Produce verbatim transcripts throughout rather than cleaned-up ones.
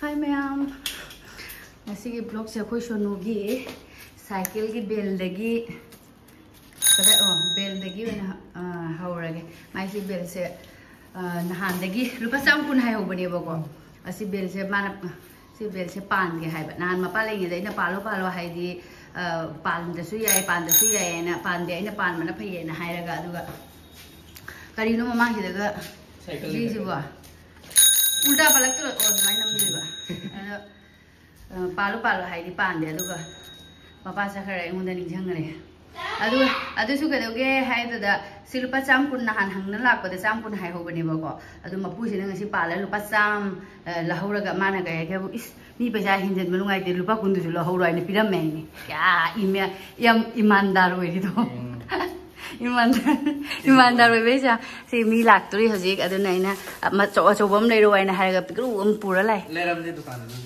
ꯍꯥꯏ ꯃꯌꯥꯝ, ꯉꯁꯤꯒꯤ ꯕ꯭ꯂꯣꯛꯁꯦ ꯑꯩꯈꯣꯏ ꯁꯣꯅꯨꯒꯤ ꯁꯥꯏꯀꯜꯒꯤ ꯕꯦꯜꯗꯒꯤ ꯀꯗꯥꯏ ꯑꯣ ꯕꯦꯜꯗꯒꯤ ꯑꯣꯏꯅ ꯑ, ꯍꯧꯔꯒꯦ꯫ ꯃꯥꯏꯁꯤ ꯕꯦꯜꯁꯦ ꯑ, ꯅꯍꯥꯟꯗꯒꯤ ꯂꯨꯄꯥ ꯆꯥꯝ ꯀꯨꯟ ꯍꯥꯏꯍꯧꯕꯅꯦꯕꯀꯣ꯫ ꯑꯁꯤ ꯕꯦꯜꯁꯦ ꯃꯥꯅ ꯁꯤ ꯕꯦꯜꯁꯦ ꯄꯥꯟꯒꯦ ꯍꯥꯏꯕ꯫ ꯅꯍꯥꯟ ꯃꯄꯥ ꯂꯩꯉꯩꯗ ꯑꯩꯅ "ꯄꯥꯜꯂꯣ ꯄꯥꯜꯂꯣ" ꯍꯥꯏꯗꯤ ꯑ, ꯄꯥꯟꯗꯁꯨ ꯌꯥꯏ ꯄꯥꯟꯗꯁꯨ ꯌꯥꯏ ꯍꯥꯏꯅ, "ꯄꯥꯟꯗꯦ, ꯑꯩꯅ ꯄꯥꯟꯕꯅ ꯐꯩꯌꯦꯅ" ꯍꯥꯏꯔꯒ, ꯑꯗꯨꯒ ꯀꯔꯤꯅꯣ ꯃꯃꯥꯡꯁꯤꯗꯒ ꯁꯤꯁꯤꯕꯣ ꯎꯜꯇꯥ ꯄꯥꯜꯂꯛꯇ꯭ꯔꯣ? ꯑꯣ, ꯑꯗꯨꯃꯥꯏꯅ ꯅꯝꯗꯣꯏꯕ꯫ ꯑꯗꯣ ꯑ, ꯄꯥꯜꯂꯨ ꯄꯥꯜꯂꯨ ꯍꯥꯏꯗꯤ ꯄꯥꯟꯗꯦ꯫ ꯑꯗꯨꯒ ꯃꯄꯥ ꯆꯠꯈ꯭ꯔꯦ, ꯑꯩꯉꯣꯟꯗ ꯅꯤꯡꯁꯤꯡꯉꯔꯦ꯫ ꯑꯗꯨ ꯑꯗꯨꯁꯨ ꯀꯩꯗꯧꯒꯦ ꯍꯥꯏꯗꯨꯗ, ꯁꯤ ꯂꯨꯄꯥ ꯆꯥꯝ ꯀꯨꯟ ꯅꯍꯥꯟ ꯍꯪꯅ ꯂꯥꯛꯄꯗ ꯆꯥꯝ ꯀꯨꯟ ꯍꯥꯏꯍꯧꯕꯅꯦꯕꯀꯣ꯫ ꯑꯗꯨ ꯃꯄꯨꯁꯤꯅ ꯉꯁꯤ ꯄꯥꯜꯂ ꯂꯨꯄꯥ ꯆꯥꯝ ꯑ, ꯂꯧꯍꯧꯔꯒ, ꯃꯥꯅ ꯀꯩ ꯍꯥꯏꯒꯦꯕꯨ, "ꯏꯁ, ꯃꯤ ꯄꯩꯁꯥ ꯍꯦꯟꯖꯟꯕ ꯅꯨꯡꯉꯥꯏꯇꯦ, ꯂꯨꯄꯥ ꯀꯨꯟꯗꯨꯁꯨ ꯂꯧꯍꯧꯔꯣ" ꯍꯥꯏꯅ ꯄꯤꯔꯝꯃꯦ ꯍꯥꯏꯅꯦ꯫ ꯀꯌꯥ ꯏꯃꯦ-, ꯌꯥꯝ ꯏꯃꯥꯟꯗꯥꯔ ꯑꯣꯏꯔꯤꯗꯣ꯫ ꯎꯝ꯫ ꯏꯃꯥꯟꯗꯥꯔ, ꯏꯃꯥꯟꯗꯥꯔ ꯑꯣꯏꯕꯩ ꯆꯥ-, ꯁꯤ ꯃꯤ ꯂꯥꯛꯇꯣꯔꯤ ꯍꯧꯖꯤꯛ, ꯑꯗꯨꯅ ꯑꯩꯅ ꯑꯃ ꯑꯆꯧ ꯑꯆꯧꯕ ꯑꯃ ꯂꯩꯔꯛꯑꯣ ꯍꯥꯏꯅ ꯍꯥꯏꯔꯒ ꯄꯤꯛꯇ꯭ꯔꯨ ꯑꯃ ꯄꯨꯔ ꯂꯥꯛꯑꯦ꯫ ꯂꯩꯔꯝꯅꯦ ꯗꯨꯀꯥꯟꯗ ꯑꯗꯨꯝ꯫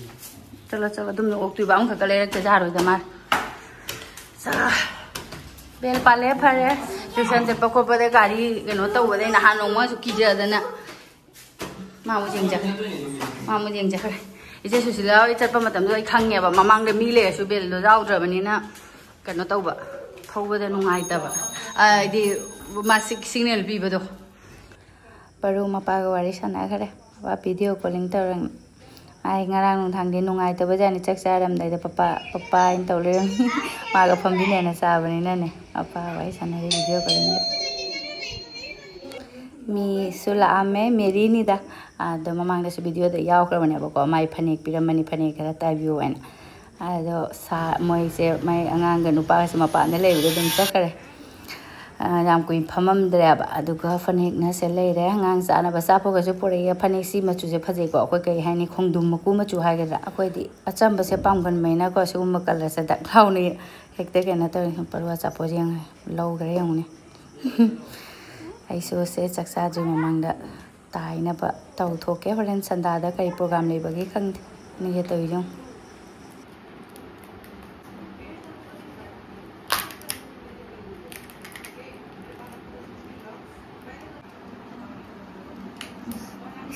ꯆꯠꯂꯣ, ꯆꯠꯂꯣ, ꯑꯗꯨꯝꯅ ꯑꯣꯛꯇꯣꯏꯕ, ꯑꯃꯈꯛꯀ ꯂꯩꯔꯛꯇ ꯌꯥꯔꯣꯏꯗ ꯃꯥ꯫ ꯆꯥ, ꯕꯦꯜ ꯄꯥꯜꯂꯦ, ꯐꯔꯦ꯫ ꯇ꯭ꯌꯨꯁꯟ ꯆꯠꯄ ꯈꯣꯠꯄꯗ ꯒꯥꯔꯤ ꯀꯩꯅꯣ ꯇꯧꯕꯗꯩ ꯅꯍꯥꯟ ꯅꯣꯡꯃꯁꯨ ꯀꯤꯖꯗꯅ ꯃꯥ ꯑꯃꯨꯛ ꯌꯦꯡꯖꯈ꯭ꯔꯦ꯫ ꯃꯥ ꯑꯃꯨꯛ ꯌꯦꯡꯖꯈ꯭ꯔꯦ꯫ ꯏꯆꯦ ꯁꯨꯁꯤꯂꯥ ꯍꯣꯏ ꯆꯠꯄ ꯃꯇꯝꯗ ꯑꯩ ꯈꯪꯉꯦꯕ, ꯃꯃꯥꯡꯗ ꯃꯤ ꯂꯩꯔꯁꯨ ꯕꯦꯜꯗꯣ ꯌꯥꯎꯗ꯭ꯔꯕꯅꯤꯅ ꯀꯩꯅꯣ ꯇꯧꯕ, ꯊꯧꯕꯗ ꯅꯨꯡꯉꯥꯏꯇꯕ, ꯍꯥꯏꯗꯤ ꯃꯥ ꯁꯤꯛ-, ꯁꯤꯒꯅꯦꯜ ꯄꯤꯕꯗꯣ꯫ ꯄꯔꯨ ꯃꯄꯥꯒ ꯋꯥꯔꯤ ꯁꯥꯟꯅꯈ꯭ꯔꯦ꯫ ꯃꯄꯥ ꯚꯤꯗꯤꯑꯣ ꯀꯣꯂꯤꯡ ꯇꯧꯔꯝꯃꯤ꯫ ꯑꯩ ꯉꯔꯥꯡ ꯅꯨꯡꯗꯥꯡꯗꯤ ꯅꯨꯡꯉꯥꯏꯇꯕꯖꯥꯠꯅꯤ, ꯆꯥꯛ ꯆꯥꯔꯝꯗꯥꯏꯗ "ꯄꯄꯥ, ꯄꯄꯥ" ꯍꯥꯏꯅ ꯇꯧ ꯂꯩꯔꯝꯃꯤ꯫ ꯃꯥꯒ ꯐꯝꯃꯤꯟꯅꯅ ꯆꯥꯕꯅꯤꯅꯅꯦ, ꯃꯄꯥꯒ ꯋꯥꯔꯤ ꯁꯥꯟꯅꯔꯤ ꯚꯤꯗꯤꯑꯣ ꯀꯣꯂꯤꯡꯗ꯫ ꯃꯤꯁꯨ ꯂꯥꯛꯑꯝꯃꯦ, ꯃꯦꯔꯤꯅꯤꯗ꯫ ꯑꯗꯣ ꯃꯃꯥꯡꯗꯁꯨ ꯚꯤꯗꯤꯑꯣꯗ ꯌꯥꯎꯈ꯭ꯔꯕꯅꯦꯕꯀꯣ, ꯃꯥꯏ ꯐꯅꯦꯛ ꯄꯤꯔꯝꯕꯅꯤ, ꯐꯅꯦꯛ ꯈꯔ ꯇꯥꯏꯕꯤꯌꯨ ꯍꯥꯏꯅ꯫ ꯑꯗꯣ ꯁꯥ-, ꯃꯣꯏꯁꯦ, ꯃꯥꯏ ꯑꯉꯥꯡꯒ ꯅꯨꯄꯥꯒꯁꯨ ꯃꯄꯥꯟꯗ ꯂꯩꯕꯗꯣ ꯑꯗꯨꯝ ꯆꯠꯈ꯭ꯔꯦ꯫ ꯑ, ꯌꯥꯝ ꯀꯨꯏꯅ ꯐꯝꯃꯝꯗ꯭ꯔꯦꯕ꯫ ꯑꯗꯨꯒ ꯐꯅꯦꯛꯅꯁꯦ ꯂꯩꯔꯦ, ꯑꯉꯥꯡ ꯆꯥꯅꯕ ꯑꯆꯥꯄꯣꯠꯀꯁꯨ ꯄꯨꯔꯛꯑꯦ꯫ ꯐꯅꯦꯛꯁꯤ ꯃꯆꯨꯁꯦ ꯐꯖꯩꯀꯣ, ꯑꯩꯈꯣꯏ ꯀꯩ ꯍꯥꯏꯅꯤ, ꯈꯣꯡꯗ꯭ꯔꯨꯝ ꯃꯀꯨ ꯃꯆꯨ ꯍꯥꯏꯒꯗ꯭ꯔꯥ꯫ ꯑꯩꯈꯣꯏꯗꯤ ꯑꯆꯝꯕꯁꯦ ꯄꯥꯝꯒꯟꯕꯅꯤꯅꯀꯣ, ꯁꯤꯒꯨꯝꯕ ꯀꯂꯔꯁꯦ ꯗꯛ ꯂꯥꯎꯅ ꯍꯦꯛꯇ ꯀꯩꯅꯣ ꯇꯧꯋꯤ꯫ ꯄꯔꯨ ꯑꯆꯥꯄꯣꯠ ꯌꯦꯡꯉꯦ, ꯂꯧꯈ꯭ꯔꯦ ꯌꯦꯡꯉꯨꯅꯦ꯫ ꯑꯩꯁꯨ ꯁꯦ ꯆꯥꯛ ꯆꯥꯗ꯭ꯔꯤ ꯃꯃꯥꯡꯗ ꯇꯥꯏꯅꯕ ꯇꯧꯊꯣꯛꯀꯦ꯫ ꯍꯣꯔꯦꯟ ꯁꯟꯗꯥꯗ ꯀꯔꯤ ꯄ꯭ꯔꯣꯒ꯭ꯔꯥꯝ ꯂꯩꯕꯒꯦ ꯈꯪꯗꯦ꯫ ꯃꯤꯒ ꯇꯧꯔꯤꯁꯦ ꯌꯦꯡꯉꯨ꯫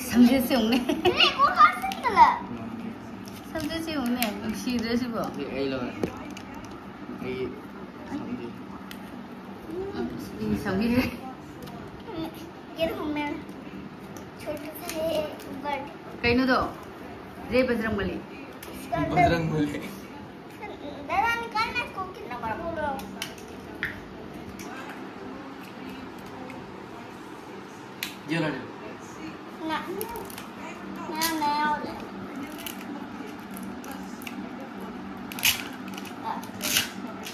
ꯁꯝꯖꯦꯠꯁꯦ ꯌꯦꯡꯉꯨꯅꯦ꯫ ꯀꯣꯛ ꯀꯥꯁꯤꯟꯗꯅ꯫ ꯁꯝꯖꯦꯠꯁꯦ ꯌꯦꯡꯉꯨꯅꯦ, ꯅꯨꯡꯁꯤꯗ꯭ꯔꯣ ꯁꯤꯕꯣ? ꯑꯩ, ꯑꯩ ꯂꯧꯔꯦ꯫ ꯑꯩ ꯁꯝꯒꯦ꯫ ꯎꯝ, ꯁꯝꯒꯦ꯫ ये देखो मेरा छोटा सा है बर्ड। ꯀꯩꯅꯣꯗꯣ? जय बजरंगबली। इसका अंदर बजरंगबली। दादा निकालना इसको, कितना बड़ा बोल रहा हूँ। ये लो, ले लो। ना, ना, नया हो जाए।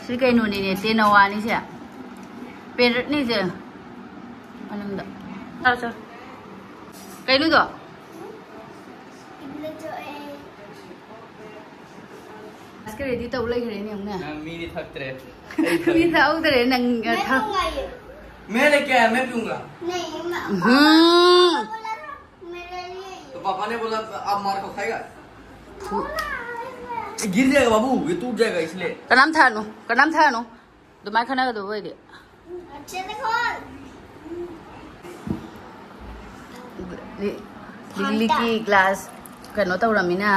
ꯁꯤ ꯀꯩꯅꯣꯅꯤꯅꯦ, ꯇꯦꯅꯋꯥꯅꯤꯁꯦ꯫ ꯄꯦꯔꯠꯅꯤꯁꯦ꯫ ꯃꯅꯨꯡꯗ꯫ ꯆꯥꯎ, ꯆꯥꯎ꯫ ꯀꯩꯅꯣꯗꯣ? ꯏꯕꯤꯂꯦ ꯆꯣ ꯑꯦ꯫ ꯑꯁ, ꯀꯔꯤꯗꯤ ꯇꯧ ꯂꯩꯈ꯭ꯔꯦꯅꯦ ꯑꯃꯨꯛꯅꯦ꯫ ꯅꯪ ꯃꯤꯗꯤ ꯊꯛꯇ꯭ꯔꯦ꯫ ꯃꯤ ꯊꯛꯍꯧꯗ꯭ꯔꯦ ꯅꯪ꯫ मैं ꯊꯛ- पीऊंगा ये। मैं लेके आया, मैं पीऊंगा। नहीं, मैं ꯎꯝ। पापा बोला था, मेरे लिए ये। तो पापा ने बोला, "आप मार खाओ, खाएगा?" ये गिर जाएगा बाबू, ये टूट जाएगा इसलिए। ꯀꯅꯥꯝ ꯊꯛꯑꯅꯨ, ꯀꯅꯥꯝ ꯊꯛꯑꯅꯨ꯫ ꯑꯗꯨꯃꯥꯏꯅ ꯈꯟꯅꯒꯗꯧꯕ ꯑꯣꯏꯗꯤ꯫ अच्छे से खोल। ꯂꯤ-, ꯂꯤꯛꯂꯤꯛꯀꯤ ꯒ꯭ꯂꯥꯁ ꯀꯩꯅꯣ ꯇꯧꯔꯃꯤꯅ,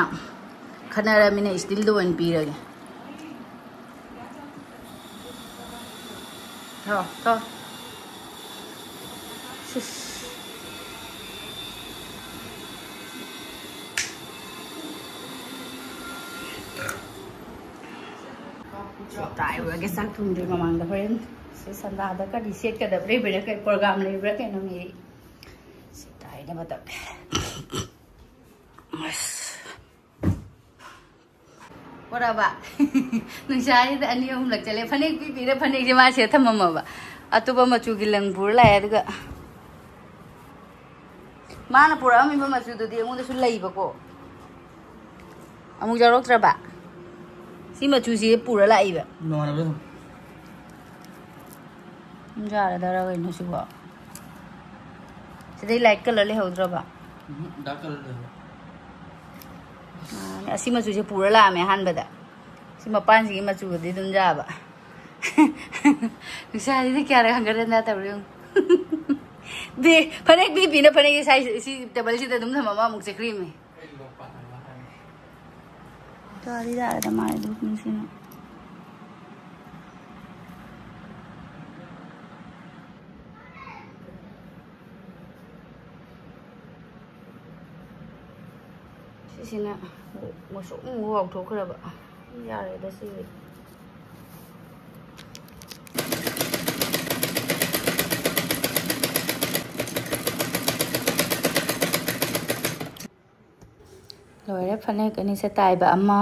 ꯈꯟꯅꯔꯃꯤꯅ ꯏꯁꯇꯤꯜꯗ ꯑꯣꯏꯅ ꯄꯤꯔꯒꯦ꯫ ꯊꯣ, ꯊꯣ꯫ ꯁꯤꯁ꯫ ꯁꯤ ꯇꯥꯏꯔꯨꯔꯒꯦ ꯆꯥꯛ ꯊꯣꯡꯗ꯭ꯔꯤ ꯃꯃꯥꯡꯗ꯫ ꯍꯣꯔꯦꯟ ꯁꯤ ꯁꯟꯗꯥꯗ ꯀꯔꯤ ꯁꯦꯠꯀꯗꯕ ꯂꯩꯕ꯭ꯔꯥ, ꯀꯔꯤ ꯄ꯭ꯔꯣꯒꯥꯝ ꯂꯩꯕ꯭ꯔꯥ ꯀꯩꯅꯣ ꯌꯦꯡ-, ꯁꯤ ꯇꯥꯏꯅꯕ ꯇꯧꯒꯦ꯫ ꯑꯁ꯫ ꯄꯣꯔꯛꯑꯕ? ꯅꯨꯡꯁꯥꯁꯤꯗ ꯑꯅꯤ ꯑꯍꯨꯝꯂꯛ ꯆꯠꯂꯦ꯫ ꯐꯅꯦꯛ ꯄꯤꯕꯤꯔꯦ, ꯐꯅꯦꯛꯁꯦ ꯃꯥ ꯁꯤꯗ ꯊꯝꯃꯝꯃꯕ꯫ ꯑꯇꯣꯞꯄ ꯃꯆꯨꯒꯤ ꯂꯪ ꯄꯨꯔ ꯂꯥꯛꯑꯦ, ꯑꯗꯨꯒ ꯃꯥꯅ ꯄꯨꯔꯛꯑꯝꯃꯤꯕ ꯃꯆꯨꯗꯨꯗꯤ ꯑꯩꯉꯣꯟꯗꯁꯨ ꯂꯩꯕꯀꯣ꯫ ꯑꯃꯨꯛ ꯌꯥꯎꯔꯛꯇ꯭ꯔꯕ? ꯁꯤ ꯃꯆꯨꯁꯤ ꯄꯨꯔ ꯂꯥꯛꯏꯕ꯫ ꯅꯨꯡꯉꯥꯏꯕ꯭ꯔꯥ ꯑꯗꯨꯝ? ꯌꯥꯔꯗꯔ ꯀꯩꯅꯣ ꯁꯤꯕꯣ? ꯁꯤꯗꯩ ꯂꯥꯏꯠ ꯀꯂꯔ ꯂꯩꯍꯧꯗ꯭ꯔꯕ? ꯎꯝ, ꯗꯥꯔꯛ ꯀꯂꯔ ꯂꯩꯍꯧꯋꯦ꯫ ꯑꯥ, ꯑꯁꯤ ꯃꯆꯨꯁꯦ ꯄꯨꯔ ꯂꯥꯛꯑꯝꯃꯦ ꯑꯍꯥꯟꯕꯗ꯫ ꯁꯤ ꯃꯄꯥꯟꯁꯤꯒꯤ ꯃꯆꯨꯒꯗꯤ ꯑꯗꯨꯝ ꯌꯥꯕ꯫ ꯅꯨꯡꯁꯥꯁꯤꯗꯤ ꯀꯌꯥꯔꯛ ꯍꯪꯒꯠ ꯍꯟꯗ ꯇꯧꯔꯦ ꯌꯦꯡꯉꯨ꯫ ꯕꯤ-, ꯐꯅꯦꯛ ꯄꯤ ꯄꯤꯅ ꯐꯅꯦꯛꯁꯦ ꯁꯥꯏ-, ꯁꯤ ꯇꯦꯕꯜꯁꯤꯗ ꯑꯗꯨꯝ ꯊꯝꯃꯝꯃ ꯑꯃꯨꯛ ꯆꯠꯈ꯭ꯔꯤꯃꯤ꯫ ꯆꯥꯔꯤ ꯌꯥꯔꯦꯗ ꯃꯥꯏꯗꯣ ꯅꯤꯡꯁꯤꯡꯉ꯫ ꯁꯤꯁꯤꯅ ꯃꯨꯁꯨꯛ ꯃꯨ ꯂꯥꯎꯊꯣꯛꯈ꯭ꯔꯕ꯫ ꯌꯥꯔꯦꯗ ꯁꯤꯒꯤꯗꯤ꯫ ꯂꯣꯏꯔꯦ, ꯐꯅꯦꯛ ꯑꯅꯤꯁꯦ ꯇꯥꯏꯕ, ꯑꯃ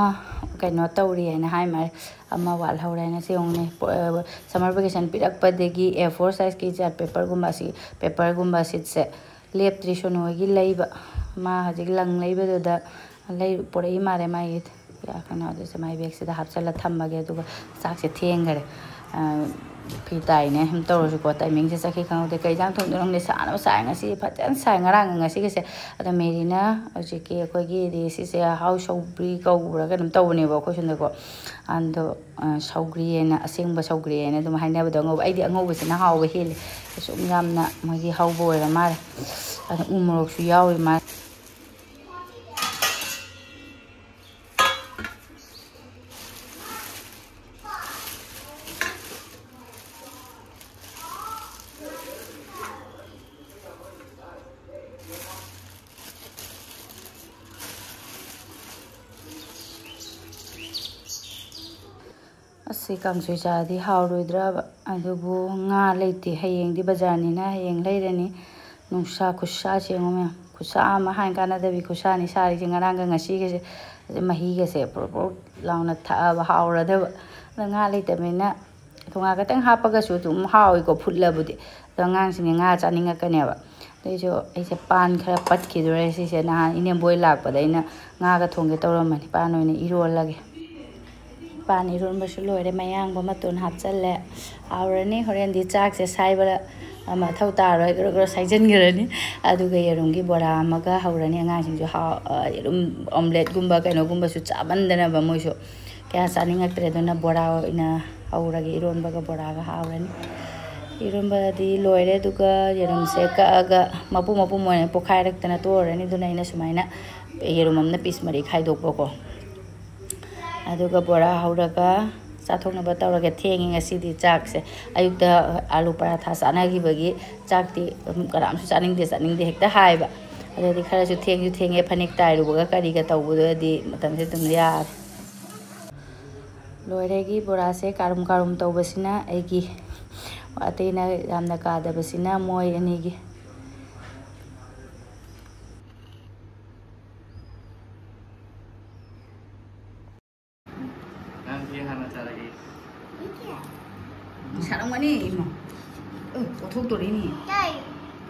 ꯀꯩꯅꯣ ꯇꯧꯔꯤ ꯍꯥꯏꯅ ꯍꯥꯏ ꯃꯥꯜꯂꯦ, ꯑꯃ ꯋꯥꯠꯍꯧꯔꯦ ꯍꯥꯏꯅ꯫ ꯁꯤ ꯌꯦꯡꯉꯨꯅꯦ, ꯄꯣ-, ꯑ, summer vacation ꯄꯤꯔꯛꯄꯗꯒꯤ ꯑꯦ ꯐꯣꯔ sizeꯀꯤ chart paperꯒꯨꯝꯕ, ꯑꯁꯤ paperꯒꯨꯝꯕ sheetꯁꯦ ꯂꯦꯞꯇ꯭ꯔꯤ ꯁꯣꯅꯨ ꯍꯣꯏꯒꯤ ꯂꯩꯕ꯫ ꯃꯥ ꯍꯧꯖꯤꯛ ꯂꯪ ꯂꯩꯕꯗꯨꯗ ꯂꯩ-, ꯄꯨꯔꯛꯏ ꯃꯥꯜꯂꯦ ꯃꯥꯒꯤ꯫ ꯀꯩꯅꯣꯗꯨꯁꯦ ꯃꯥꯏ bagꯁꯤꯗ ꯍꯥꯞꯆꯤꯜꯂ ꯊꯝꯃꯒꯦ, ꯑꯗꯨꯒ ꯆꯥꯛꯁꯦ ꯊꯦꯡꯈꯔꯦ꯫ ꯑ, ꯐꯤ ꯇꯥꯏꯅꯦ ꯁꯨꯝ ꯇꯧꯔꯁꯨꯀꯣ, timingꯁꯦ ꯆꯠꯈꯤ ꯈꯪꯍꯧꯗꯦ꯫ ꯀꯩ ꯏꯟꯖꯥꯡ ꯊꯣꯡꯗꯣꯏꯅꯣ ꯈꯪꯗꯦ, ꯁꯥꯅꯕ ꯁꯥꯏ ꯉꯁꯤ, ꯐꯖꯅ ꯁꯥꯏ ꯉꯔꯥꯡꯒ ꯉꯁꯤꯒꯁꯦ꯫ ꯑꯗꯣ ꯃꯦꯔꯤꯅ ꯍꯧꯖꯤꯛꯀꯤ ꯑꯩꯈꯣꯏꯒꯤ ꯁꯤꯁꯦ ꯍꯥꯎ ꯁꯧꯒ꯭ꯔꯤ ꯀꯧꯕ꯭ꯔꯥ ꯀꯩꯅꯣꯝ ꯇꯧꯕꯅꯦꯕ ꯑꯩꯈꯣꯏ ꯁꯣꯝꯗꯀꯣ꯫ ꯑꯗꯣ, ꯑ, ꯁꯧꯒ꯭ꯔꯤ ꯍꯥꯏꯅ, ꯑꯁꯦꯡꯕ ꯁꯧꯒ꯭ꯔꯤ ꯍꯥꯏꯅ ꯑꯗꯨꯝ ꯍꯥꯏꯅꯕꯗꯣ, ꯑꯉꯧꯕ꯫ ꯑꯩꯗꯤ ꯑꯉꯧꯕꯁꯤꯅ ꯍꯥꯎꯕ ꯍꯦꯜꯂꯤ꯫ ꯁꯨꯝ ꯌꯥꯝꯅ ꯃꯣꯏꯒꯤ ꯍꯧꯕ ꯑꯣꯏꯔ ꯃꯥꯜꯂꯦ꯫ ꯑꯗꯣ ꯎ ꯃꯣꯔꯣꯛꯁꯨ ꯌꯥꯎꯔꯤ ꯃꯥꯜꯂꯦ꯫ ꯑꯁ, ꯁꯤ ꯀꯥꯡꯁꯣꯏ ꯆꯥꯔꯗꯤ ꯍꯥꯎꯔꯣꯏꯗ꯭ꯔꯕ? ꯑꯗꯨꯕꯨ ꯉꯥ ꯂꯩꯇꯦ꯫ ꯍꯌꯦꯡꯗꯤ ꯕꯖꯥꯔꯅꯤꯅ ꯍꯌꯦꯡ ꯂꯩꯔꯅꯤ꯫ ꯅꯨꯡꯁꯥ ꯈꯨꯠꯁꯥꯁꯦ ꯌꯦꯡꯉꯨ ꯃꯌꯥꯝ꯫ ꯈꯨꯠꯁꯥ ꯑꯃ ꯍꯥꯏ ꯀꯥꯟꯅꯗꯕꯤ ꯈꯨꯠꯁꯥꯅꯤ ꯁꯥꯔꯤꯁꯦ꯫ ꯉꯔꯥꯡꯒ ꯉꯁꯤꯒꯁꯦ ꯃꯍꯤꯒꯁꯦ ꯄ꯭ꯔꯣꯛ ꯄ꯭ꯔꯣꯛ ꯂꯥꯎꯅ ꯊꯛꯑꯕ ꯍꯥꯎꯔꯗꯕ꯫ ꯑꯗꯣ ꯉꯥ ꯂꯩꯇꯕꯅꯤꯅ ꯊꯣꯡꯉꯥ ꯈꯛꯇꯪ ꯍꯥꯞꯄꯒꯁꯨ ꯑꯗꯨꯝ ꯍꯥꯎꯏꯀꯣ ꯐꯨꯠꯂꯕꯨꯗꯤ꯫ ꯑꯗꯣ ꯑꯉꯥꯡꯁꯤꯡꯅ ꯉꯥ ꯆꯥꯅꯤꯡꯉꯛꯀꯅꯦꯕ꯫ ꯑꯗꯨꯏꯁꯨ ꯑꯩꯁꯦ ꯄꯥꯟ ꯈꯔ ꯄꯠꯈꯤꯗꯣꯔꯦ ꯁꯤꯁꯦ꯫ ꯅꯍꯥꯟ ꯏꯅꯦꯝꯕꯣꯏ ꯂꯥꯛꯄꯗ ꯑꯩꯅ ꯉꯥꯒ ꯊꯣꯡꯒꯦ ꯇꯧꯔꯝꯕꯅꯤ, ꯄꯥꯟ ꯑꯣꯏꯅ ꯏꯔꯣꯜꯂꯒꯦ꯫ ꯄꯥꯟ ꯏꯔꯣꯟꯕꯁꯨ ꯂꯣꯏꯔꯦ, ꯃꯌꯥꯡꯕ ꯃꯇꯣꯟ ꯍꯥꯞꯆꯜꯂꯦ꯫ ꯍꯥꯎꯔꯅꯤ꯫ ꯍꯣꯔꯦꯟꯗꯤ ꯆꯥꯛꯁꯦ ꯁꯥꯏꯕꯗ ꯃꯊꯧ ꯇꯥꯔꯣꯏ, ꯒ꯭ꯔꯣ ꯒ꯭ꯔꯣ ꯁꯥꯏꯖꯟꯈ꯭ꯔꯅꯤ꯫ ꯑꯗꯨꯒ ꯌꯦꯔꯨꯝꯒꯤ ꯕꯣꯔꯥ ꯑꯃꯒ ꯍꯧꯔꯅꯤ꯫ ꯑꯉꯥꯡꯁꯤꯡꯁꯨ ꯍꯥꯎ-, ꯑ, ꯌꯦꯔꯨꯝ omeletꯒꯨꯝꯕ ꯀꯩꯅꯣꯒꯨꯝꯕꯁꯨ ꯆꯥꯃꯟꯗꯅꯕ ꯃꯣꯏꯁꯨ ꯀꯌꯥ ꯆꯥꯅꯤꯡꯉꯛꯇ꯭ꯔꯦ꯫ ꯑꯗꯨꯅ ꯕꯣꯔꯥ ꯑꯣꯏꯅ ꯍꯧꯔꯒꯦ, ꯏꯔꯣꯟꯕꯒ ꯕꯣꯔꯥꯒ ꯍꯥꯎꯔꯅꯤ꯫ ꯏꯔꯣꯟꯕꯗꯤ ꯂꯣꯏꯔꯦ꯫ ꯑꯗꯨꯒ ꯌꯦꯔꯨꯝꯁꯦ ꯀꯛꯑꯒ ꯃꯄꯨꯝ ꯃꯄꯨꯝ ꯑꯣꯏꯅ ꯄꯣꯈꯥꯏꯔꯛꯇꯅ ꯇꯣꯛꯑꯔꯅꯤ꯫ ꯑꯗꯨꯅ ꯑꯩꯅ ꯁꯨꯃꯥꯏꯅ ꯌꯦꯔꯨꯝ ꯑꯃꯅ piece ꯃꯔꯤ ꯈꯥꯏꯗꯣꯛꯄꯀꯣ꯫ ꯑꯗꯨꯒ ꯕꯣꯔꯥ ꯍꯧꯔꯒ ꯆꯥꯊꯣꯛꯅꯕ ꯇꯧꯔꯒꯦ꯫ ꯊꯦꯡꯉꯦ ꯉꯁꯤꯗꯤ ꯆꯥꯛꯁꯦ꯫ ꯑꯌꯨꯛꯇ ꯑꯥꯂꯨ ꯄꯔꯥꯊꯥ ꯆꯥꯅꯈꯤꯕꯒꯤ ꯆꯥꯛꯇꯤ, ꯎꯝ, ꯀꯅꯥꯝꯁꯨ ꯆꯥꯅꯤꯡꯗꯦ, ꯆꯥꯅꯤꯡꯗꯦ ꯍꯦꯛꯇ ꯍꯥꯏꯕ꯫ ꯑꯗꯨꯗꯤ ꯈꯔꯁꯨ ꯊꯦꯡꯁꯨ ꯊꯦꯡꯉꯦ, ꯐꯅꯦꯛ ꯇꯥꯏꯔꯨꯕꯒ ꯀꯔꯤꯒ ꯇꯧꯕꯗꯨꯗꯗꯤ ꯃꯇꯝꯁꯦ ꯑꯗꯨꯝ ꯌꯥꯔꯦ꯫ ꯂꯣꯏꯔꯦ ꯑꯩꯒꯤ ꯕꯣꯔꯥꯁꯦ꯫ ꯀꯥꯔꯨꯝ ꯀꯥꯔꯨꯝ ꯇꯧꯕꯁꯤꯅ ꯑꯩꯒꯤ, ꯑꯇꯩꯅ ꯌꯥꯝꯅ ꯀꯥꯗꯕꯁꯤꯅ ꯃꯣꯏ ꯑꯅꯤꯒꯤ꯫ ꯅꯪ ꯁꯤ ꯍꯥꯟꯅ ꯆꯥꯔꯛꯏ꯫ ꯁꯥꯔꯝꯒꯅꯤ ꯏꯃꯣ꯫ ꯎ, ꯑꯣꯊꯣꯛꯇꯣꯔꯤꯅꯤ꯫ ꯌꯥꯏ,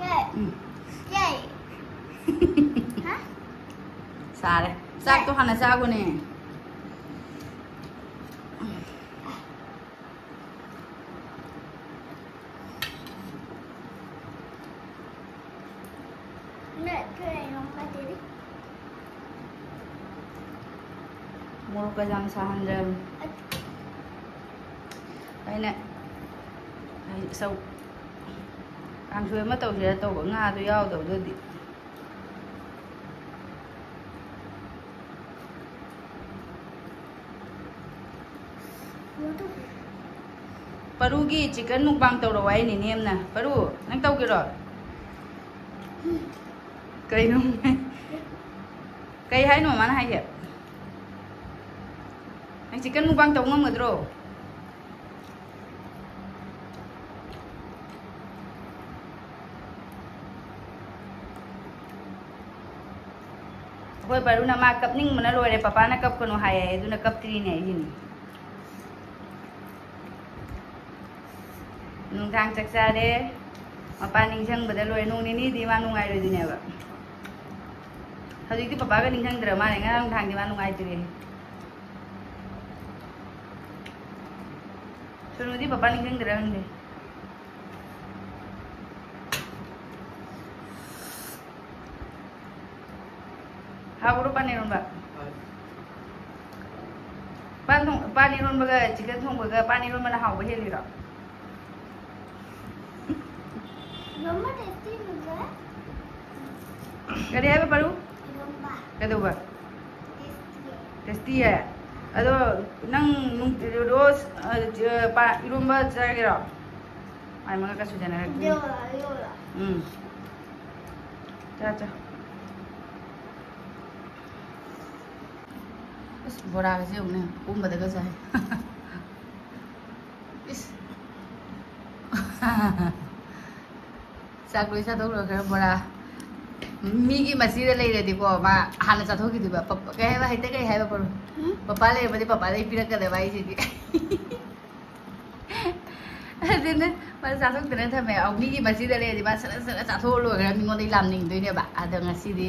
ꯌꯥꯏ, ꯎꯝ꯫ ꯌꯥꯏ꯫ ꯍꯥ? ꯁꯥꯔꯦ꯫ ꯆꯥꯛꯇꯣ ꯍꯥꯟꯅ ꯆꯥꯒꯣꯅꯦ꯫ ꯃꯣꯔꯣꯛꯀ ꯌꯥꯝ ꯁꯥꯍꯟꯗ꯭ꯔꯕꯅꯤ꯫ ꯑꯩꯅ ꯍꯥꯏꯗꯤ ꯆꯧ ꯀꯥꯡꯁꯣꯏ ꯑꯃ ꯇꯧꯁꯤꯔ ꯇꯧꯕ, ꯉꯥꯗꯣ ꯌꯥꯎꯗꯕꯗꯨꯗꯤ꯫ ꯄꯔꯨꯒꯤ chicken mukbang ꯇꯧꯔꯛꯑꯣ ꯍꯥꯏꯅꯦ ꯅꯦꯝꯅ꯫ ꯄꯔꯨ, ꯅꯪ ꯇꯧꯒꯦꯔꯣ? ꯀꯩꯅꯣ? ꯀꯩ ꯍꯥꯏꯅꯣ ꯃꯥꯅ ꯍꯥꯏꯁꯦ? ꯅꯪ chicken mukbang ꯇꯧ ꯉꯝꯒꯗ꯭ꯔꯣ? ꯑꯩꯈꯣꯏ ꯕꯥꯔꯨꯅ ꯃꯥ ꯀꯞꯅꯤꯡꯕꯅ ꯂꯣꯏꯔꯦ, ꯄꯄꯥꯅ ꯀꯞꯀꯅꯨ ꯍꯥꯏꯌꯦ, ꯑꯗꯨꯅ ꯀꯞꯇ꯭ꯔꯤꯅꯦ ꯑꯩꯁꯤꯅꯤ꯫ ꯅꯨꯡꯗꯥꯡ ꯆꯥꯛ ꯆꯥꯔꯦ, ꯃꯄꯥ ꯅꯤꯡꯁꯤꯡꯕꯗ ꯂꯣꯏꯔꯦ꯫ ꯅꯣꯡ ꯅꯤꯅꯤꯗꯤ ꯃꯥ ꯅꯨꯡꯉꯥꯏꯔꯣꯏꯗꯣꯏꯅꯦꯕ꯫ ꯍꯧꯖꯤꯛꯇꯤ ꯄꯄꯥꯒ ꯅꯤꯡꯁꯤꯡꯗ꯭ꯔ ꯃꯥꯜꯂꯦ, ꯉꯔꯥꯡ ꯅꯨꯡꯗꯥꯡꯗꯤ ꯃꯥ ꯅꯨꯡꯉꯥꯏꯇ꯭ꯔꯦ꯫ ꯁꯣꯅꯨꯗꯤ ꯄꯄꯥ ꯅꯤꯡꯁꯤꯡꯗ꯭ꯔ ꯈꯪꯗꯦ꯫ ꯍꯥꯎꯕ꯭ꯔꯣ ꯄꯥꯟ ꯏꯔꯣꯟꯕ? ꯄꯥꯟ ꯊꯣꯡ-, ꯄꯥꯟ ꯏꯔꯣꯟꯕꯒ chicken ꯊꯣꯡꯕꯒ ꯄꯥꯟ ꯏꯔꯣꯟꯕꯅ ꯍꯥꯎꯕ ꯍꯦꯜꯂꯤꯔꯣ? ꯏꯔꯣꯝꯕ tasty ꯅꯠꯇ꯭ꯔꯣ? ꯀꯔꯤ ꯍꯥꯏꯕ ꯄꯔꯨ? ꯏꯔꯣꯝꯕ꯫ ꯀꯩꯗꯧꯕ? Tasty꯫ Tasty ꯌꯦ? ꯑꯗꯣ ꯅꯪ ꯅꯨꯡꯇꯤ-, ꯔꯣꯁ, ꯑ, ꯄꯥ-, ꯏꯔꯣꯝꯕ ꯆꯥꯒꯦꯔꯣ? ꯃꯥꯏ ꯃꯉꯛꯀ ꯁꯨꯖꯟꯅꯔꯛꯇꯣꯏꯅꯤ꯫ ꯌꯣꯂꯥ, ꯌꯣꯂꯥ꯫ ꯎꯝ꯫ ꯆꯥ, ꯆꯥ꯫ ꯑꯁ, ꯕꯣꯔꯥꯒꯁꯦ ꯌꯦꯡꯉꯨꯅꯦ, ꯄꯨꯝꯕꯗꯒ ꯆꯥꯏ꯫ ꯏꯁ꯫ ꯆꯥꯛ ꯂꯣꯏ ꯆꯥꯊꯣꯛ ꯂꯣꯏꯈ꯭ꯔꯦ, ꯕꯣꯔꯥ꯫ ꯃꯤꯒꯤ ꯃꯆꯤꯗ ꯂꯩꯔꯗꯤꯀꯣ, ꯃꯥ ꯍꯥꯟꯅ ꯆꯥꯊꯣꯛꯈꯤꯗꯣꯏꯕ꯫ ꯄꯞ-, ꯀꯩ ꯍꯥꯏꯕ? ꯍꯦꯛꯇ ꯀꯩ ꯍꯥꯏꯕ, ꯄꯔꯨ? ꯎꯝ? ꯄꯄꯥ ꯂꯩꯔꯝꯃꯗꯤ ꯄꯄꯥꯗꯩ ꯄꯤꯔꯛꯀꯗꯕ ꯑꯩꯁꯤꯗꯤ꯫ ꯑꯗꯨꯅ ꯃꯥ ꯆꯥꯊꯣꯛꯇꯅ ꯊꯝꯃꯦ꯫ ꯑꯧ, ꯃꯤꯒꯤ ꯃꯆꯤꯗ ꯂꯩꯔꯗꯤ ꯃꯥ ꯁꯠ ꯁꯠ ꯆꯥꯊꯣꯛꯑ ꯂꯣꯏꯈ꯭ꯔꯦ, ꯃꯤꯉꯣꯟꯗꯒꯤ ꯂꯥꯝꯅꯤꯡꯗꯣꯏꯅꯦꯕ꯫ ꯑꯗꯣ ꯉꯁꯤꯗꯤ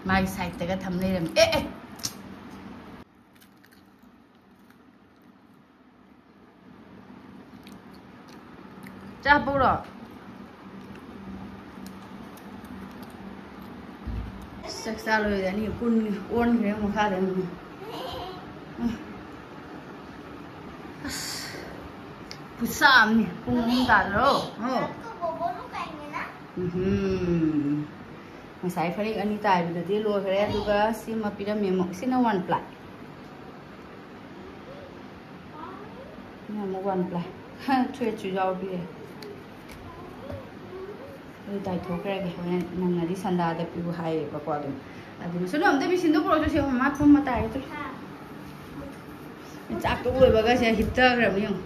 ꯃꯥꯒꯤ ꯁꯥꯏꯠꯇꯒ ꯊꯝ ꯂꯩꯔꯝꯃꯦ꯫ ꯑꯦ, ꯑꯦ! ꯆꯥ ꯍꯥꯞꯄꯧꯔꯣ? ꯆꯥꯛ ꯆꯥ ꯂꯣꯏꯔꯦ, ꯑꯅꯤ ꯀꯨꯟ ꯑꯣꯟꯈ꯭ꯔꯦ ꯃꯈꯥꯗ ꯑꯃꯨꯛ꯫ ꯑꯁ, ꯈꯨꯠꯁꯥ ꯑꯃꯅꯤ꯫ ꯄꯨꯡ ꯑꯍꯨꯝ ꯇꯥꯗ꯭ꯔꯣ? ꯍꯣ꯫ ꯎꯝꯍꯨꯝ꯫ ꯉꯁꯥꯏ ꯐꯅꯦꯛ ꯑꯅꯤ ꯇꯥꯏꯕꯗꯨꯗꯤ ꯂꯣꯏꯈ꯭ꯔꯦ, ꯑꯗꯨꯒ ꯁꯤꯃ ꯄꯤꯔꯝꯃꯦ ꯑꯃꯨꯛ꯫ ꯁꯤꯅ ꯋꯥꯟ ꯄ꯭ꯂꯥꯏ꯫ ꯁꯤꯅ ꯑꯃꯨꯛ ꯋꯥꯟ ꯄ꯭ꯂꯥꯏ꯫ ꯊ꯭ꯔꯦꯠꯁꯨ ꯌꯥꯎꯕꯤꯔꯦ꯫ ꯑꯗꯨ ꯇꯥꯏꯊꯣꯛꯈ꯭ꯔꯒꯦ, ꯍꯣꯔꯦꯟ ꯅꯪꯉꯗꯤ ꯁꯟꯗꯥꯗ ꯄꯤꯌꯨ ꯍꯥꯏꯌꯦꯕꯀꯣ꯫ ꯑꯗꯨꯝ ꯑꯗꯨꯅ ꯁꯨꯅꯨ ꯑꯝꯇ ꯃꯦꯆꯤꯟꯗꯣ ꯄꯨꯔꯛꯑꯣ, ꯁꯤ ꯃꯃꯥ ꯐꯝꯃ ꯇꯥꯏꯔꯦ ꯇꯨ꯫ ꯆꯥꯛꯇꯣ ꯂꯣꯏꯕꯒ ꯁꯤꯗ ꯍꯤꯞꯊꯈ꯭ꯔꯕ ꯌꯦꯡꯉꯨ꯫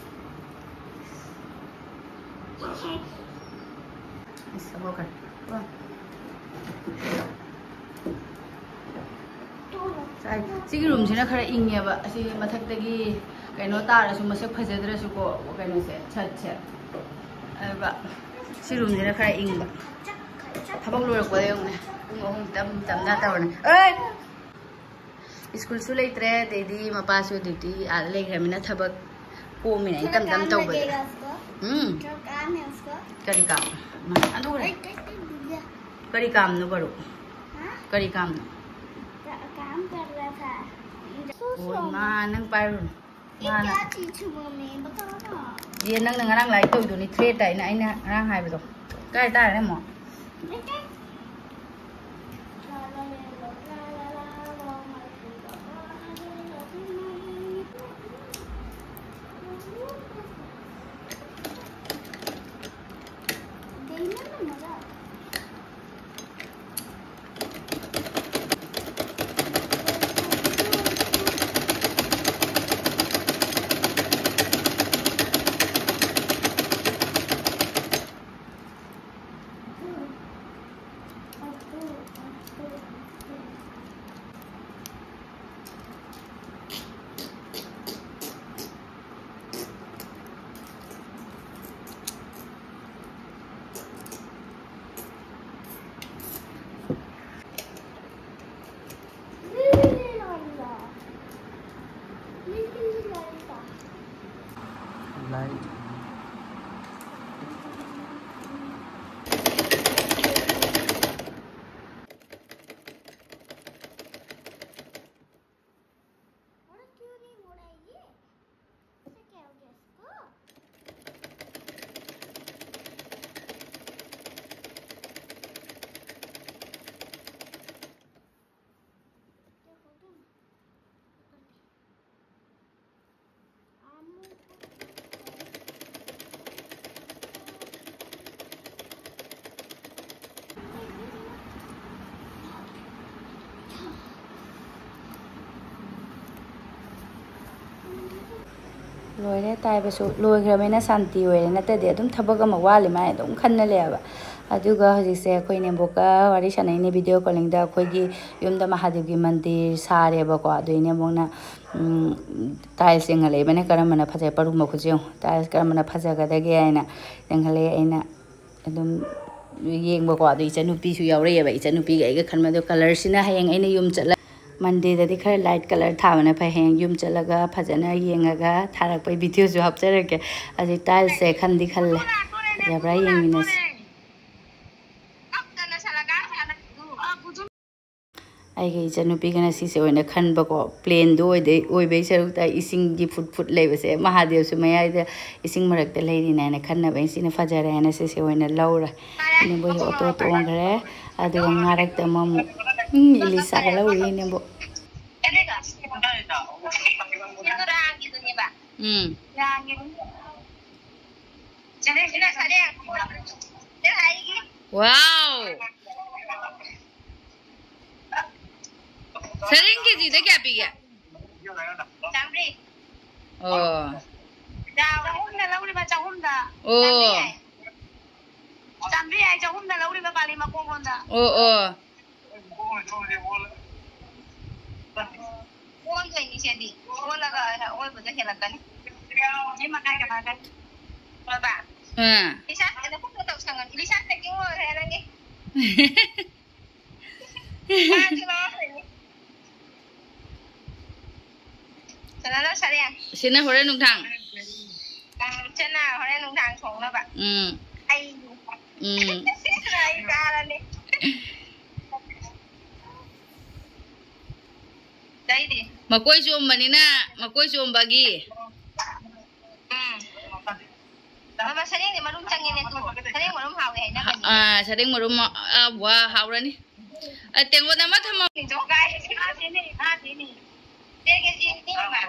ꯑꯁ, ꯑꯃꯨꯛ ꯀꯩꯅꯣ꯫ ꯁꯥꯏ-, ꯁꯤꯒꯤ ꯔꯨꯝꯁꯤꯅ ꯈꯔ ꯏꯪꯉꯦꯕ꯫ ꯑꯁꯤ ꯃꯊꯛꯇꯒꯤ ꯀꯩꯅꯣ ꯇꯥꯔꯁꯨ, ꯃꯁꯛ ꯐꯖꯗ꯭ꯔꯁꯨꯀꯣ, ꯀꯩꯅꯣꯁꯦ, ꯁꯠꯁꯦ꯫ ꯑꯗꯨꯒ ꯁꯤ ꯔꯨꯝꯁꯤꯅ ꯈꯔ ꯏꯪꯕ꯫ ꯊꯕꯛ ꯂꯣꯏꯔꯛꯄꯗ ꯌꯦꯡꯉꯨꯅꯦ, ꯄꯨꯡ ꯑꯍꯨꯝ ꯇꯝ ꯇꯝꯅ ꯇꯧꯔꯅꯤ꯫ ꯑꯩ! ꯁ꯭ꯀꯨꯜꯁꯨ ꯂꯩꯇ꯭ꯔꯦ, ꯑꯗꯩꯗꯤ ꯃꯄꯥꯁꯨ ꯗ꯭ꯌꯨꯇꯤ ꯑꯥꯗ ꯂꯩꯈ꯭ꯔꯃꯤꯅ ꯊꯕꯛ ꯀꯣꯝꯃꯤꯅ ꯑꯩꯅ ꯇꯝ ꯇꯝ ꯇꯧꯕꯗ꯫ ꯎꯝ꯫ ꯀꯔꯤ ꯀꯥꯝ? ꯃꯥ, ꯑꯗꯨ ꯈꯔ꯫ ꯀꯔꯤ ꯀꯥꯝꯅꯣ, ꯕꯔꯨ? ꯀꯔꯤ ꯀꯥꯝꯅꯣ? ꯑꯣ, ꯏꯃꯥ, ꯅꯪ ꯄꯥꯏꯔꯨꯅꯨ꯫ ꯃꯥꯅ꯫ ꯌꯦ, ꯅꯪꯅ ꯉꯔꯥꯡ ꯂꯥꯏꯔꯤꯛ ꯇꯧꯔꯤꯗꯨꯅꯤ, ꯊ꯭ꯔꯦꯠ ꯍꯥꯏꯅ ꯑꯩꯅ ꯉꯔꯥꯡ ꯍꯥꯏꯕꯗꯣ꯫ ꯀꯥꯏ ꯇꯥꯔꯦ ꯑꯃꯨꯛ? ꯂꯩꯇꯦ꯫ ꯂꯣꯏꯔꯦ ꯇꯥꯏꯕꯁꯨ꯫ ꯂꯣꯏꯈ꯭ꯔꯕꯅꯤꯅ ꯁꯥꯟꯇꯤ ꯑꯣꯏꯔꯦ, ꯅꯠꯇ꯭ꯔꯗꯤ ꯑꯗꯨꯝ ꯊꯕꯛ ꯑꯃ ꯋꯥꯠꯂꯤ ꯃꯥꯏ ꯑꯗꯨꯝ ꯈꯟꯅ ꯂꯩꯌꯦꯕ꯫ ꯑꯗꯨꯒ ꯍꯧꯖꯤꯛꯁꯦ ꯑꯩꯈꯣꯏ ꯅꯦꯝꯕꯣꯛꯀ ꯋꯥꯔꯤ ꯁꯥꯟꯅꯩꯅꯦ ꯚꯤꯗꯤꯑꯣ ꯀꯣꯂꯤꯡꯗ꯫ ꯑꯩꯈꯣꯏꯒꯤ ꯌꯨꯝꯗ ꯃꯍꯥꯗꯦꯕꯒꯤ ꯃꯟꯗꯤꯔ ꯁꯥꯔꯦꯕꯀꯣ꯫ ꯑꯗꯨ ꯏꯅꯦꯝꯕꯣꯛꯅ ꯇꯥꯏꯜꯁ ꯌꯦꯡꯍꯜꯂꯛꯏꯕꯅꯦ, ꯀꯔꯝꯕꯅ ꯐꯖꯩ, ꯄꯔꯨꯝ ꯃꯈꯨꯠꯁꯦ ꯌꯦꯡꯉꯨ, ꯇꯥꯏꯜꯁ ꯀꯔꯝꯕꯅ ꯐꯖꯒꯗꯒꯦ ꯍꯥꯏꯅ ꯌꯦꯡꯍꯜꯂꯛꯑꯦ꯫ ꯑꯩꯅ ꯑꯗꯨꯝ ꯌꯦꯡꯕꯀꯣ꯫ ꯑꯗꯨ ꯏꯆꯟꯅꯨꯄꯤꯁꯨ ꯌꯥꯎꯔꯛꯑꯦꯕ꯫ ꯏꯆꯟꯅꯨꯄꯤꯒ ꯑꯩꯒ ꯈꯟꯕꯗꯣ ꯀꯂꯔꯁꯤꯅ ꯍꯌꯦꯡ ꯑꯩꯅ ꯌꯨꯝ ꯆꯠꯂ ꯃꯟꯗꯦꯗꯗꯤ ꯈꯔ ꯂꯥꯏꯠ ꯀꯂꯔ ꯊꯥꯕꯅ ꯐꯩ꯫ ꯍꯌꯦꯡ ꯌꯨꯝ ꯆꯠꯂꯒ ꯐꯖꯅ ꯌꯦꯡꯉꯒ ꯊꯥꯔꯛꯄꯩ ꯚꯤꯗꯤꯑꯣꯁꯨ ꯍꯥꯞꯆꯔꯛꯀꯦ꯫ ꯑꯗꯨ ꯇꯥꯏꯜꯁꯦ ꯈꯟꯗꯤ ꯈꯜꯂꯦ, ꯐꯖꯕ꯭ꯔꯥ ꯌꯦꯡꯃꯤꯟꯅꯁꯤ꯫ ꯑꯩꯒ ꯏꯆꯟꯅꯨꯄꯤꯒꯅ ꯁꯤꯁꯦ ꯑꯣꯏꯅ ꯈꯟꯕꯀꯣ꯫ ꯄ꯭ꯂꯦꯟꯗꯣ ꯑꯣꯏꯗꯩ ꯑꯣꯏꯕꯩ ꯁꯔꯨꯛꯇ ꯏꯁꯤꯡꯒꯤ ꯐꯨꯠ ꯐꯨꯠ ꯂꯩꯕꯁꯦ, ꯃꯍꯥꯗꯦꯕꯁꯨ ꯃꯌꯥꯏꯗ ꯏꯁꯤꯡ ꯃꯔꯛꯇ ꯂꯩꯔꯤꯅꯦ ꯍꯥꯏꯅ ꯈꯟꯅꯕ꯫ ꯑꯩꯅ ꯁꯤꯅ ꯐꯖꯔꯦ ꯍꯥꯏꯅ ꯁꯤꯁꯦ ꯑꯣꯏꯅ ꯂꯧꯔꯦ꯫ ꯏꯅꯦꯝꯕꯣꯛ ꯑꯣꯇꯣ ꯇꯣꯡꯈ꯭ꯔꯦ꯫ ꯑꯗꯨꯒ ꯉꯥꯔꯛꯇ ꯑꯃꯃꯨꯛ, ꯎꯝ, ꯏꯂꯤꯁꯥꯒ ꯂꯧꯔꯤ ꯏꯅꯦꯝꯕꯣꯛ꯫ ꯎꯝ꯫ ꯋꯥꯎ! ꯁꯔꯦꯡ ꯀꯦꯖꯤꯗ ꯀꯌꯥ ꯄꯤꯒꯦ? ꯆꯥꯝꯃꯔꯤ꯫ ꯑꯣ꯫ ꯆꯍꯨꯝꯗ ꯂꯧꯔꯤꯕ, ꯆꯍꯨꯝꯗ꯫ ꯑꯣ꯫ ꯆꯥꯝꯃꯔꯤ ꯍꯥꯏ꯫ ꯆꯥꯝꯃꯔꯤ ꯍꯥꯏ, ꯆꯍꯨꯝꯗ ꯂꯧꯔꯤꯕ ꯄꯥꯂꯤ ꯃꯈꯣꯡꯂꯣꯝꯗ꯫ ꯑꯣ, ꯑꯣ꯫ ꯑꯣꯟꯗꯣꯏꯅꯤ ꯁꯤꯗꯤ꯫ ꯑꯣꯜꯂꯒ ꯑꯣꯏꯕꯗ ꯍꯦꯜꯂꯛꯀꯅꯤ꯫ ꯃꯤ ꯃꯈꯥꯏ ꯀꯃꯥꯏꯅ? ꯍꯣꯏꯕ? ꯑꯥ꯫ ꯂꯤꯁꯥ, ꯅꯈꯨꯠꯇꯣ ꯇꯧꯁꯪꯒꯅꯤ꯫ ꯂꯤꯁꯥ packing ꯑꯣꯏꯈ꯭ꯔꯦ ꯅꯪꯒꯤ꯫ ꯃꯥꯁꯨ ꯂꯧꯔꯛꯇꯣꯏꯅꯤ꯫ ꯆꯅꯥꯗꯣ ꯁꯔꯦꯡ꯫ ꯁꯤꯅ ꯍꯣꯔꯦꯟ ꯅꯨꯡꯗꯥꯡ꯫ ꯎꯝ, ꯆꯅꯥ ꯍꯣꯔꯦꯟ ꯅꯨꯡꯗꯥꯡ ꯊꯣꯡꯅꯕ꯫ ꯎꯝ꯫ ꯑꯩ꯫ ꯎꯝ꯫ ꯑꯩ ꯆꯥꯔꯅꯤ꯫ ꯑꯇꯩꯗꯤ? ꯃꯀꯣꯏ ꯆꯣꯝꯕꯅꯤꯅ, ꯃꯀꯣꯏ ꯆꯣꯝꯕꯒꯤ꯫ ꯎꯝ꯫ ꯃꯃꯥ, ꯁꯔꯦꯡꯗꯤ ꯃꯔꯨꯝ ꯆꯪꯉꯦꯅꯦ ꯇꯨ꯫ ꯁꯔꯦꯡ ꯃꯔꯨꯝ ꯍꯥꯎꯋꯦ ꯍꯥꯏꯅꯕꯅꯦ꯫ ꯑꯥ, ꯁꯔꯦꯡ ꯃꯔꯨꯝ, ꯑꯥ, ꯋꯥ, ꯍꯥꯎꯔꯅꯤ꯫ ꯑ, ꯇꯦꯡꯀꯣꯠ ꯑꯃ ꯊꯝꯃꯣ꯫ ꯉꯥꯁꯦꯅꯦ, ꯉꯥꯁꯦꯅꯦ꯫ ꯁꯦ, ꯀꯦꯖꯤ ꯑꯅꯤ ꯑꯃ꯫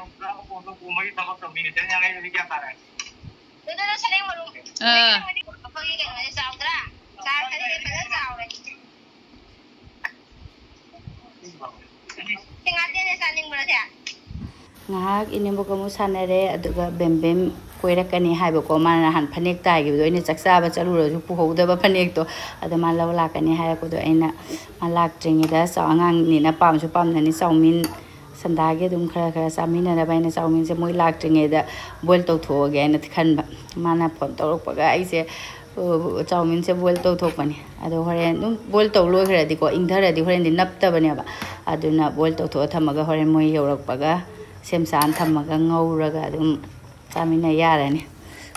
ꯑꯗꯨꯗꯨꯅ ꯁꯔꯦꯡ ꯃꯔꯨꯝ꯫ ꯑꯥ꯫ ꯑꯩꯈꯣꯏꯒꯤ ꯀꯩꯅꯣꯁꯦ ꯆꯥꯎꯗ꯭ꯔꯥ? ꯆꯥꯎꯔꯦ, ꯐꯖꯅ ꯆꯥꯎꯔꯦ꯫ ꯁꯤ ꯉꯥꯇꯦꯟꯁꯦ ꯆꯥꯅꯤꯡꯕ꯭ꯔꯣ, ꯁꯦ? ꯉꯥꯏꯍꯥꯛ ꯏꯅꯦꯝꯕꯣꯛꯀ ꯑꯃꯨꯛ ꯁꯥꯟꯅꯔꯦ, ꯑꯗꯨꯒ ꯕꯦꯝꯕꯦꯝ ꯀꯣꯏꯔꯛꯀꯅꯤ ꯍꯥꯏꯕꯀꯣ꯫ ꯃꯥꯅ ꯅꯍꯥꯟ ꯐꯅꯦꯛ ꯇꯥꯏꯈꯤꯕꯗꯣ, ꯑꯩꯅ ꯆꯥꯛ ꯆꯥꯕ ꯆꯠꯂꯨꯔꯁꯨ ꯄꯨꯍꯧꯗꯕ ꯐꯅꯦꯛꯇꯣ, ꯑꯗꯣ ꯃꯥ ꯂꯧ ꯂꯥꯛꯀꯅꯤ ꯍꯥꯏꯔꯛꯄꯗꯣ, ꯑꯩꯅ ꯃꯥ ꯂꯥꯛꯇ꯭ꯔꯤꯉꯩꯗ ꯆꯥꯎ-, ꯑꯉꯥꯡꯅꯤꯅ ꯄꯥꯝꯁꯨ ꯄꯥꯝꯅꯅꯤ ꯆꯥꯎꯃꯤꯟ, ꯁꯟꯗꯥꯒꯤ ꯑꯗꯨꯝ ꯈꯔ ꯈꯔ ꯆꯥꯃꯤꯟꯅꯅꯕ ꯑꯩꯅ ꯆꯥꯎꯃꯤꯟꯁꯦ ꯃꯣꯏ ꯂꯥꯛꯇ꯭ꯔꯤꯉꯩꯗ boil ꯇꯧꯊꯣꯛꯑꯒꯦ ꯍꯥꯏꯅ ꯈꯟꯕ꯫ ꯃꯥꯅ phone ꯇꯧꯔꯛꯄꯒ ꯑꯩꯁꯦ, ꯑ, ꯆꯥꯎꯃꯤꯟꯁꯦ boil ꯇꯧꯊꯣꯛꯄꯅꯤ꯫ ꯑꯗꯣ ꯍꯣꯔꯦꯟ ꯑꯗꯨꯝ boil ꯇꯧ ꯂꯣꯏꯈ꯭ꯔꯗꯤꯀꯣ, ꯏꯪꯊꯔꯗꯤ ꯍꯣꯔꯦꯟꯗꯤ ꯅꯞꯇꯕꯅꯦꯕ꯫ ꯑꯗꯨꯅ boil ꯇꯧꯊꯣꯛꯑ ꯊꯝꯃꯒ ꯍꯣꯔꯦꯟ ꯃꯣꯏ ꯌꯧꯔꯛꯄꯒ ꯁꯦꯝ ꯁꯥꯅ ꯊꯝꯃꯒ ꯉꯧꯔꯒ ꯑꯗꯨꯝ ꯆꯥꯃꯤꯟꯅ ꯌꯥꯔꯅꯤ꯫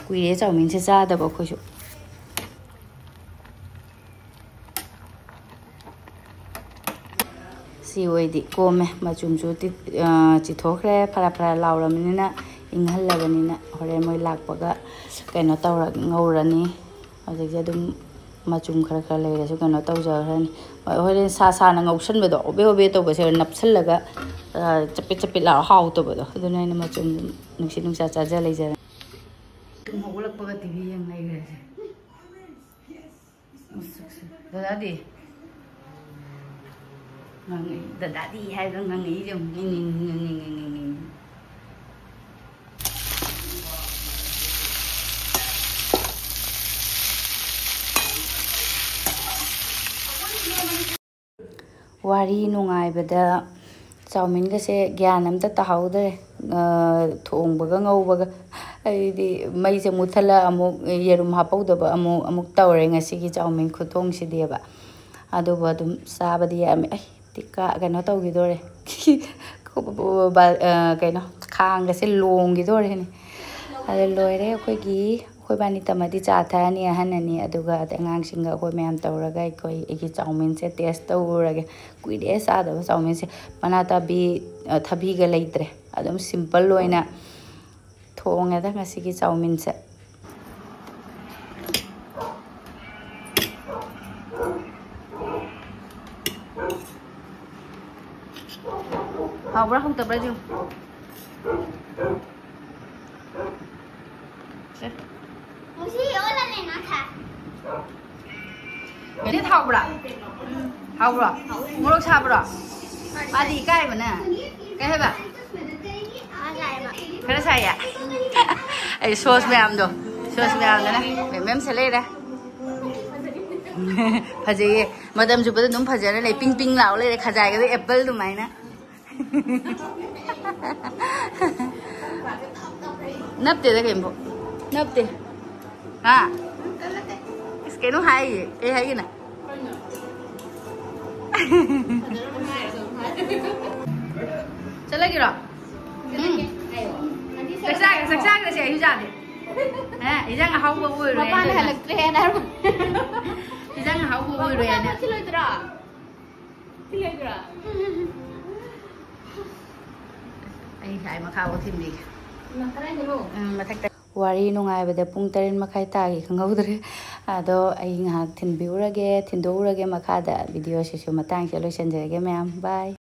ꯀꯨꯏꯔꯦ ꯆꯥꯎꯃꯤꯟꯁꯦ ꯆꯥꯗꯕ ꯑꯩꯈꯣꯏꯁꯨ꯫ ꯁꯤ ꯑꯣꯏꯗꯤ ꯀꯣꯝꯃꯦ꯫ ꯃꯆꯨꯝꯁꯨ ꯇꯤ-, ꯑ, ꯆꯤꯊꯣꯛꯈ꯭ꯔꯦ꯫ ꯐꯔꯥ ꯐꯔꯥ ꯂꯥꯎꯔꯕꯅꯤꯅ, ꯏꯪꯍꯜꯂꯕꯅꯤꯅ, ꯍꯣꯔꯦꯟ ꯃꯣꯏ ꯂꯥꯛꯄꯒ ꯀꯩꯅꯣ ꯇꯧꯔ ꯉꯧꯔꯅꯤ꯫ ꯍꯧꯖꯤꯛꯁꯦ ꯑꯗꯨꯝ ꯃꯆꯨꯝ ꯈꯔ ꯈꯔ ꯂꯩꯔꯁꯨ ꯀꯩꯅꯣ ꯇꯧꯖꯈ꯭ꯔꯅꯤ꯫ ꯍꯣꯔꯦꯟ ꯁꯥ ꯁꯥꯅ ꯉꯧꯁꯟꯕꯗꯣ, ꯑꯣꯕꯦ ꯑꯣꯕꯦ ꯇꯧꯕꯁꯦ ꯅꯞꯁꯜꯂꯒ, ꯑ, ꯆꯄꯤꯠ ꯆꯄꯤꯠ ꯂꯥꯎꯔ ꯍꯥꯎꯇꯕꯗꯣ, ꯑꯗꯨꯅ ꯑꯩꯅ ꯃꯆꯨꯝ ꯅꯨꯡꯁꯤꯠ ꯅꯨꯡꯁꯥ ꯆꯥꯖ ꯂꯩꯖꯔꯦ꯫ ꯇꯨꯝ ꯍꯧꯒꯠꯂꯛꯄꯒ ꯇꯤ ꯚꯤ ꯌꯦꯡ ꯂꯩꯈ꯭ꯔꯦꯁꯦ꯫ ꯃꯁꯛꯁꯦ꯫ ꯗꯗꯥꯗꯤ? ꯉꯥꯡꯉꯛꯏ꯫ ꯗꯗꯥꯗꯤ ꯍꯥꯏꯔꯒ ꯉꯥꯡꯉꯛꯏꯁꯦ ꯌꯦꯡꯉꯨ꯫ ꯉꯤꯡ, ꯉꯤꯡ, ꯉꯤꯡ, ꯉꯤꯡ, ꯉꯤꯡ, ꯉꯤꯡ꯫ ꯋꯥꯔꯤ ꯅꯨꯡꯉꯥꯏꯕꯗ ꯆꯥꯎꯃꯤꯟꯒꯁꯦ ꯒ꯭ꯌꯥꯟ ꯑꯝꯇ ꯇꯥꯍꯧꯗ꯭ꯔꯦ꯫ ꯑ, ꯊꯣꯡꯕꯒ ꯉꯧꯕꯒ꯫ ꯑꯩꯗꯤ ꯃꯩꯁꯦ ꯃꯨꯠꯊꯠꯂ ꯑꯃꯨꯛ ꯌꯦꯔꯨꯝ ꯍꯥꯞꯍꯧꯗꯕ ꯑꯃꯨꯛ, ꯑꯃꯨꯛ ꯇꯧꯔꯦ ꯉꯁꯤꯒꯤ ꯆꯥꯎꯃꯤꯟ ꯈꯨꯊꯣꯡꯁꯤꯗꯤꯕ꯫ ꯑꯗꯨꯕꯨ ꯑꯗꯨꯝ ꯆꯥꯕꯗꯤ ꯌꯥꯔꯝꯃꯦ꯫ ꯑꯩ ꯇꯤꯛꯀꯥ ꯀꯩꯅꯣ ꯇꯧꯈꯤꯗꯣꯔꯦ꯫ ꯕ-, ꯑ, ꯀꯩꯅꯣ, ꯈꯥꯡꯒꯁꯦ ꯂꯣꯡꯈꯤꯗꯣꯔꯦꯅꯦ꯫ ꯑꯗꯣ ꯂꯣꯏꯔꯦ ꯑꯩꯈꯣꯏꯒꯤ, ꯑꯩꯈꯣꯏꯕꯥꯅꯤ ꯇꯝꯃꯗꯤ ꯆꯥ ꯊꯛꯑꯅꯤ ꯑꯍꯟ ꯑꯅꯤ, ꯑꯗꯨꯒ ꯑꯗꯩ ꯑꯉꯥꯡꯁꯤꯡꯒ ꯑꯩꯈꯣꯏ ꯃꯌꯥꯝ ꯇꯧꯔꯒ ꯑꯩꯈꯣꯏ, ꯑꯩꯒꯤ ꯆꯥꯎꯃꯤꯟꯁꯦ taste ꯇꯧꯔꯨꯔꯒꯦ꯫ ꯀꯨꯏꯔꯦ ꯆꯥꯗꯕ ꯆꯥꯎꯃꯤꯟꯁꯦ꯫ ꯃꯅꯥ ꯊꯕꯤ, ꯑ, ꯊꯕꯤꯒ ꯂꯩꯇ꯭ꯔꯦ꯫ ꯑꯗꯨꯝ simple ꯑꯣꯏꯅ ꯊꯣꯡꯉꯦꯗ ꯉꯁꯤꯒꯤ ꯆꯥꯎꯃꯤꯟꯁꯦ꯫ ꯍꯥꯎꯕ꯭ꯔꯥ ꯍꯥꯎꯇꯕ꯭ꯔꯥ ꯌꯦꯡꯉꯨ꯫ ꯁꯦ꯫ ꯃꯤꯅꯤꯠ ꯍꯥꯎꯕ꯭ꯔꯥ? ꯍꯥꯎꯕ꯭ꯔꯣ? ꯃꯣꯔꯣꯛ ꯁꯥꯕ꯭ꯔꯣ? ꯃꯥꯗꯤ ꯏꯀꯥꯏꯕꯅꯦ꯫ ꯀꯩ ꯍꯥꯏꯕ? ꯈꯔ ꯁꯥꯏꯌꯦ꯫ ꯑꯩ ꯁꯣꯁ ꯃꯌꯥꯝꯗꯣ, ꯁꯣꯁ ꯃꯌꯥꯝꯗꯨꯅ ꯃꯦꯝ ꯃꯦꯝ ꯁꯦ ꯂꯩꯔꯦ꯫ ꯐꯖꯩꯌꯦ꯫ ꯃꯇꯝ ꯆꯨꯞꯄꯗ ꯑꯗꯨꯝ ꯐꯖꯅ ꯂꯩ, ꯄꯤꯡ ꯄꯤꯡ ꯂꯥꯎ ꯂꯩꯔꯦ, ꯈꯖꯥꯏꯒꯗꯣ ꯑꯦꯄꯜ ꯑꯗꯨꯃꯥꯏꯅ꯫ ꯅꯞꯇꯦꯗ ꯀꯩꯝꯕꯨ꯫ ꯅꯞꯇꯦ꯫ ꯍꯥ? ꯑꯁ, ꯀꯩꯅꯣ ꯍꯥꯏꯌꯦ꯫ ꯀꯩ ꯍꯥꯏꯒꯦꯅ? ꯆꯠꯂꯒꯦꯔꯣ? ꯎꯝ꯫ ꯆꯥꯛ ꯆꯥ-, ꯆꯥꯛ ꯆꯥꯈ꯭ꯔꯁꯦ, ꯑꯩꯁꯨ ꯆꯥꯗꯦ꯫ ꯑꯦ, ꯏꯟꯖꯥꯡ ꯑꯍꯥꯎꯕ ꯑꯣꯏꯔꯣꯏ ꯃꯄꯥꯅ ꯍꯥꯏꯅ꯫ ꯍꯜꯂꯛꯇ꯭ꯔꯦꯅ ꯍꯥꯏꯔꯝꯃꯣ꯫ ꯏꯟꯖꯥꯡ ꯑꯍꯥꯎꯕ ꯑꯣꯏꯔꯣꯏ ꯍꯥꯏꯅ꯫ ꯊꯤꯜꯂꯣꯏꯗ꯭ꯔꯣ? ꯊꯤꯜꯂꯣꯏꯗ꯭ꯔꯣ? ꯑꯩ ꯉꯁꯥꯏ ꯃꯈꯥꯐꯥꯎ ꯊꯤꯟꯕꯤꯒꯦ꯫ ꯏꯃꯥ, ꯀꯗꯥꯏꯗꯅꯣ? ꯎꯝ, ꯃꯊꯛꯇ꯫ ꯋꯥꯔꯤ ꯅꯨꯡꯉꯥꯏꯕꯗ ꯄꯨꯡ ꯇꯔꯦꯠ ꯃꯈꯥꯏ ꯇꯥꯈꯤ ꯈꯪꯍꯧꯗ꯭ꯔꯦ꯫ ꯑꯗꯣ ꯑꯩ ꯉꯥꯏꯍꯥꯛ ꯊꯤꯟꯕꯤꯎꯔꯒꯦ, ꯊꯤꯟꯗꯣꯛꯎꯔꯒꯦ ꯃꯈꯥꯗ꯫ ꯚꯤꯗꯤꯑꯣꯁꯤꯁꯨ ꯃꯇꯥꯡꯁꯤꯗ ꯂꯣꯏꯁꯤꯟꯖꯔꯒꯦ ꯃꯌꯥꯝ꯫ ꯕꯥꯏ꯫